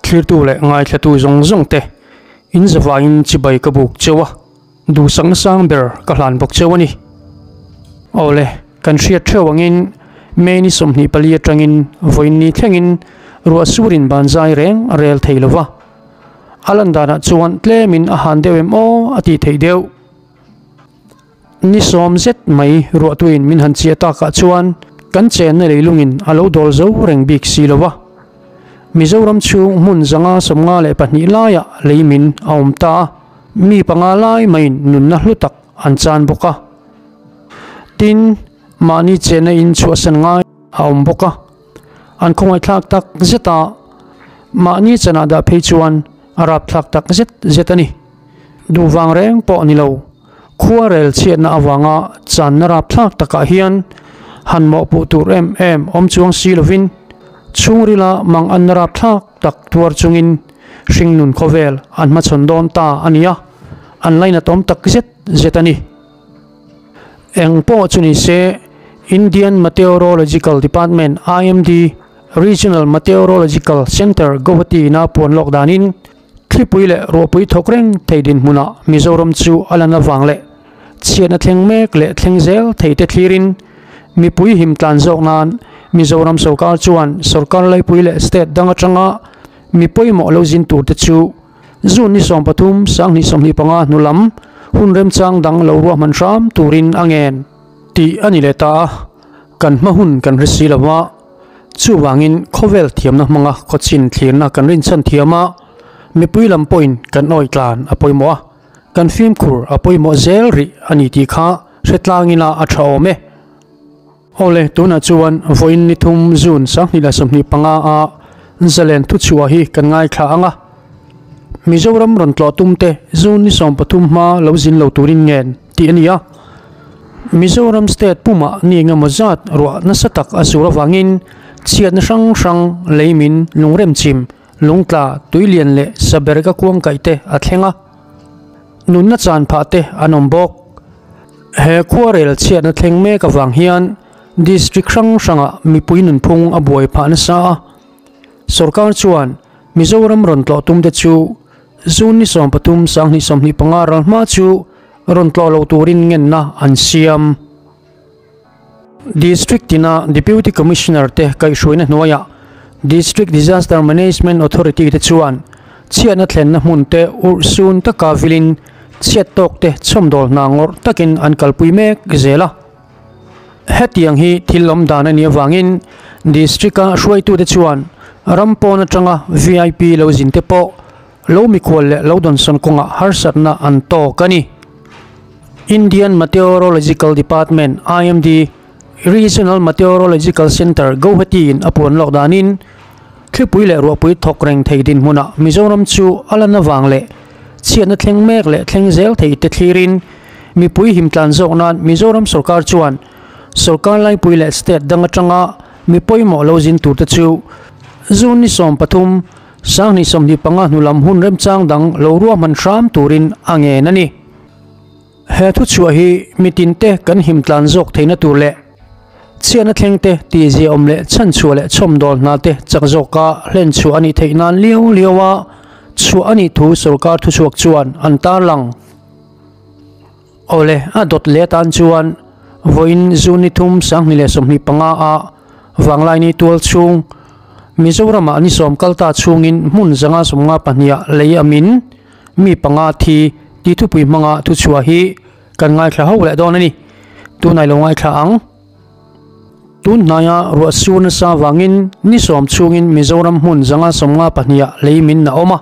Thlirtu leh ngaithlatu zawng zawng te in zavaiin chibai ka buk cheu a, duhsakna sang ber ka hlan bawk cheu a ni. Awle, kan hriat theuh angin May ni 24 atangin vawiin ni thlengin ruah surin ban zai reng a rel thei lova, a lan danah chuan tlemin a han deuh em aw a tih theih deuh. Ni sawm zet mai ruahtuin min han chiah takah chuan kan chenna leilungin a lo dawl zo reng bik si lo a. Mizoram chhung hmun 152 laiah lei min a awm ta a, mi panga lai maiin nunna hlu tak an chan bawk a. Tin, mahni chenna in chhuahsan ngai a awm bawk a, an khawngaihthlak tak zet a, mahni chanah dah phei chuan a rapthlak tak zet zet a ni. Duh vang reng pawh ni lo, khua rel chhiatna avanga channa rapthlak takah hian han mawhpuh tur em em awm chuang si lovin chhungrila mang anna rapthlak tak tuar chungin hringnun khawvel an hmachhawn dawn ta a ni a, an lainatawm tak zet zet a ni. Eng pawh chu ni se, Indian Meteorological Department, IMD, Regional Meteorological Centre, Guwahati ina puan lawk danin, Thlipui leh ruahpui thawk reng thei dinhmunah Mizoram chu a lan avang leh chhiatna thleng mek leh thleng zel thei te thlirin mipui him tlan zawk nan Mizoram sorkar chuan sorkar laipui leh state dang atanga mi pawimawh lo zin tur te chu June ni 13, 2025 hnu lam hun remchang dang lo ruahman hram turin a ngen tih a ni leh ta a, kan hma hun kan hre si lo a. Chuvangin khawvel thiamna hmanga khawchin thlirna kan rinchhan thiam a, mipui lam pawhin kan awi tlan a pawimawh a, kan fimkhur a pawimawh zel rih a ni tih kha hre tlangin a a tha awm e. Awle, tunah chuan vawiin ni thum June 2025 a Zalen thuchhuah hi kan ngaithla ang a, Mizoram rawn tlawh tum te June ni 13 hma lo zin lo turin ngen tih a ni a. Mizoram state pumah ni engemaw zat ruah nasa tak a sur avangin chhiatna hrang hrang leimin lungremchim, lungtla, tuilian leh saberga kuangkaih te a thleng a, nunna chan phah te an awm bawk. He khuarel chhiatna thleng mek avang hian district hrang hrangah mipui nunphung a buai phah nasa a, sorkar chuan Mizoram rawn tlawh tum te chu June ni 13, 2025 ral hma chu rawn tlawh lo turin ngenna an siam. District tina Deputy Commissioner te kaihhruaina hnuaiah District Disaster Management Authority te chuan chhiatna thlenna hmun te urhsun taka vilin chhiat tawk te chhawmdawl hna ngawrh takin an kalpui mek zel a. Hetiang hi thil awm dan a nih avangin District-a hruaitute chuan ram pawn atanga vip lo zin te pawh lo mikhual leh lo dawnsawn kawngah harsatna an tawk a ni. Indian Meteorological Department, IMD, Regional Meteorological Centre, Guwahati-in a puan lawk danin thlipui leh ruahpui thawk reng thei dinhmunah Mizoram chu a lan avang leh chhiatna thleng mek leh thleng zel thei te thlirin mipui him tlan zawk nan Mizoram sorkar chuan sorkar laipui leh state dang atanga mi pawimawh lo zin tur te chu June ni 13, 2025 hnu lam hun remchang dang lo ruahman hram turin a ngen a ni. He thuchhuah hi mitin te kan him tlan zawk theihna tur leh chhiatna thleng te tihzia awm leh chhanchhuah leh chhawmdawl hna te chak zawka hlenchhuah a nih theih nan liau liau a chhuah a nih thu sorkar thuchhuak chuan an tarlang. Awle, a dawt leh atan chuan vawiin June ni thum 2025 a Vanglaini tual chhung Mizoramah ni sawm kal ta chhungin hmun 152 ah lei a min mi panga thi tih thupui hmanga thuchhuah hi kan ngaithla ho leh dawn a ni. Tunah i lo ngaithla ang. Tun hnaia ruah sur nasa vangin ni sawm chhungin Mizoram hmun 152 ah lei min a awm a.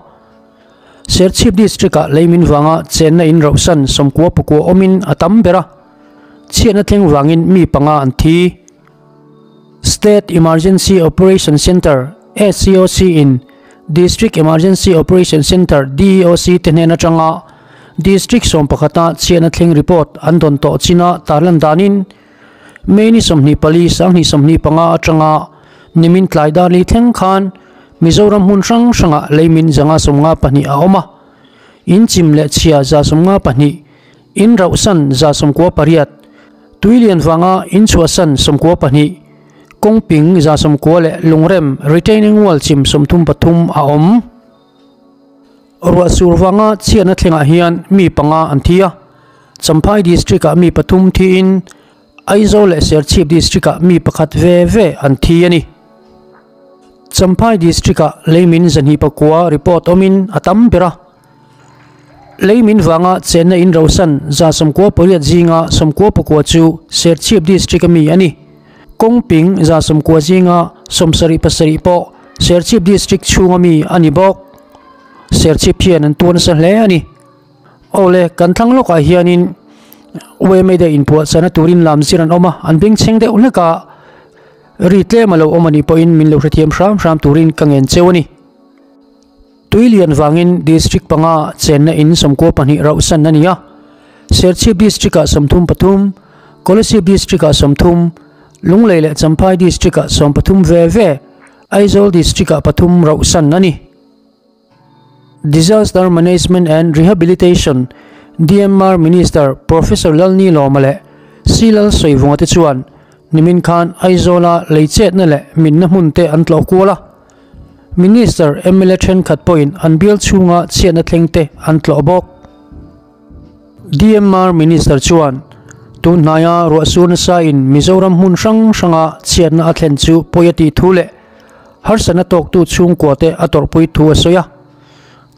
Serchhip District-ah leimin vanga chenna in rauhsan sawmkua pukua awmin a tam ber a, chhiatna thleng vangin mi panga an thi. State Emergency Operation Centre, SEOC, in District Emergency Operation Centre, DEOC, te hnen atanga District sawmpakhata chhiatna thleng report an dawn tawh china tarlan danin May ni 24, 2025 atanga nimin tlai dar li thleng khan Mizoram hmun hrang hrangah leimin 152 a awm a, in chim leh chhia 152, in rauhsan 98, tuilian vanga in chhuahsan 92, kawngping 90 leh lungrem retaining wall chim 33 a awm. Ruah sur vanga chhiatna thlengah hian mi panga an thi a, Champhai district-ah mi pathum thiin Aizawl leh Serchhip district-ah mi pakhat ve ve an thi a ni. Champhai district-ah leimin zahnih pakua report awmin a tam ber a. Leimin vanga chenna in rosan 98 zinga 94 chu Serchhip district-a mi a ni. Kawngping 90 zinga 77 pawh Serchhip district chhunga mi a ni bawk. Serchhip hian an tuar nasa hle a ni. Awle, kan thlang lawkah hianin YMA day inpuahchahna turin lam zir an awm a, an bengchheng deuh hlek a, ri tlem a lo awm a nih pawhin min lo hrethiam hram hram turin ka ngen cheu a ni. Tui lian vangin District panga chenna in 92 rauhsan a ni a, Serchhip District-ah 33, Kolasib District-ah 30, Lunglei leh Champhai District-ah 13 ve ve, Aizawl District-ah pathum rauhsan a ni. Disaster Management and Rehabilitation, DMR, Minister Professor Lalnilawma leh Si Lalsawivunga te chuan nimin khan Aizawla leichetna leh minna hmun te an tlawh kual a. Minister, mla thenkhat pawhin an bial chhunga chhiatna thleng te an tlawh bawk. DMR Minister chuan tun hnaia ruahsur nasain Mizoram hmun hrang hranga chhiatna a thlen chu pawi a tih thu leh harsatna tawktu chhungkua te a tawrhpui thu a sawi a.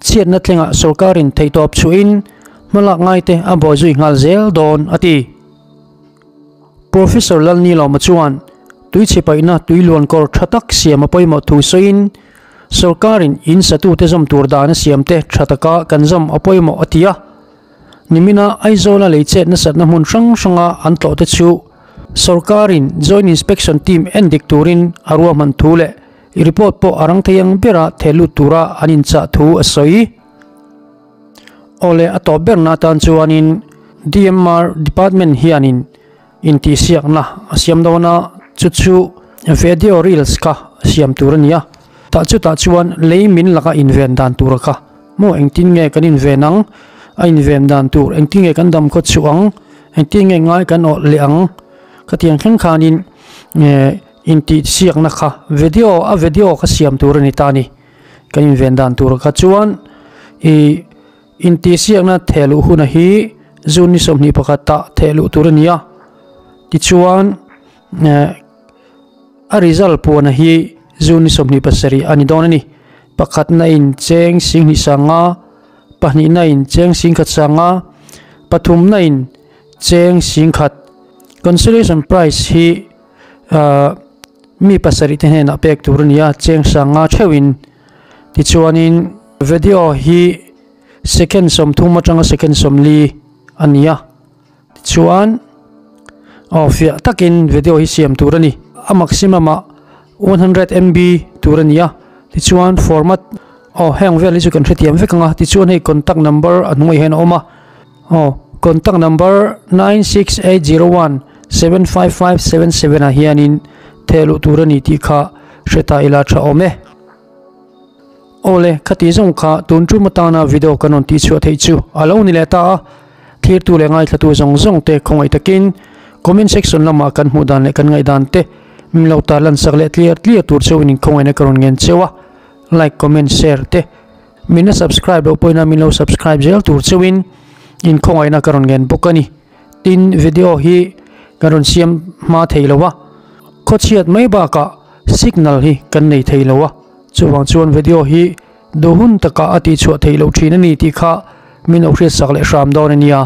Chhiatna thlengah sorkarin theihtawp chhuahin hmalak ngaite a bawizui nghal zel dawn a ti. Professor Lalnilawma chuan tuichhe paihna tuiluankawr tha tak siam a pawimawh thu sawiin sorkarin in satute zawm tur dan a siamte tha taka kan zawm a pawimawh a ti a. Nimina Aizawla leichet nasatna hmun hrang hranga an tlawhte chu sorkarin Joint Inspection Team en dik turin a ruahman thu leh report pawh a rang thei ang bera thehlut tura an inchah thu a sawi. Awle a tawp berna atan chuanin DMR department hianin intihsiakna a siam dawn a, chu chu video reels kha siam tur a ni a, tah chutah chuan lei min laka inven dan tur kha maw engtin nge kan inven ang, a inven dan tur engtin nge kan dam khaw chhuah ang, engtin nge ngai kan awh leh ang khatiang thleng khanin intihsiakna kha video a video kha siam tur a ni ta a ni. Kan inven dan tur kha chuan ih intihsiakna theh luh huna hi June ni 21 ah theh luh tur a ni a, tichuan eh a result puana hi June ni 27 a ni dawn a ni. Pakhatna in cheng 20 sanga, pahnihna in cheng 10,000 sanga, pathumna in cheng 10,000. Consolation prize hi ah. Mi pasarih te hnenah pek tur a ni a, cheng sanga theuhin. Tichuanin video hi second 30 atanga second 40 a ni a, tichuan aw fiah takin video hi siam tur a ni. A maximum ah 100 MB tur a ni a, tichuan format aw heng vel hi chu kan hrethiam vek ang a, tichuan hei contact number a hnuaiah hian a awm a, aw contact number 96801 75577 ah hianin theh luh tur a ni tih kha hre ta ila tha awm e. Awle, khati zawng kha tun tum atana video kan rawn tihchhuah theih chu a lo ni leh ta a, thirtu leh ngaithlatu zawng zawng te khawngaih takin comment section lamah kan hmuh dan leh kan ngaihdan te min lo tarlan sak leh tliar tliar tur chauhin inkhawngaihna ka rawn ngen cheu a, like, comment, share te min la subscribe loh pawhin a min lo subscribe zel tur chauhin inkhawngaihna ka rawn ngen bawk a ni. Tin, video hi kan rawn siam hma thei lo a, khawchhiat mai bakah signal hi kan nei thei lo a, chuvang chuan video hi duhun takah a tihchhuah theih loh thin a ni tih kha min lo hriatsak leh hram dawn a nia.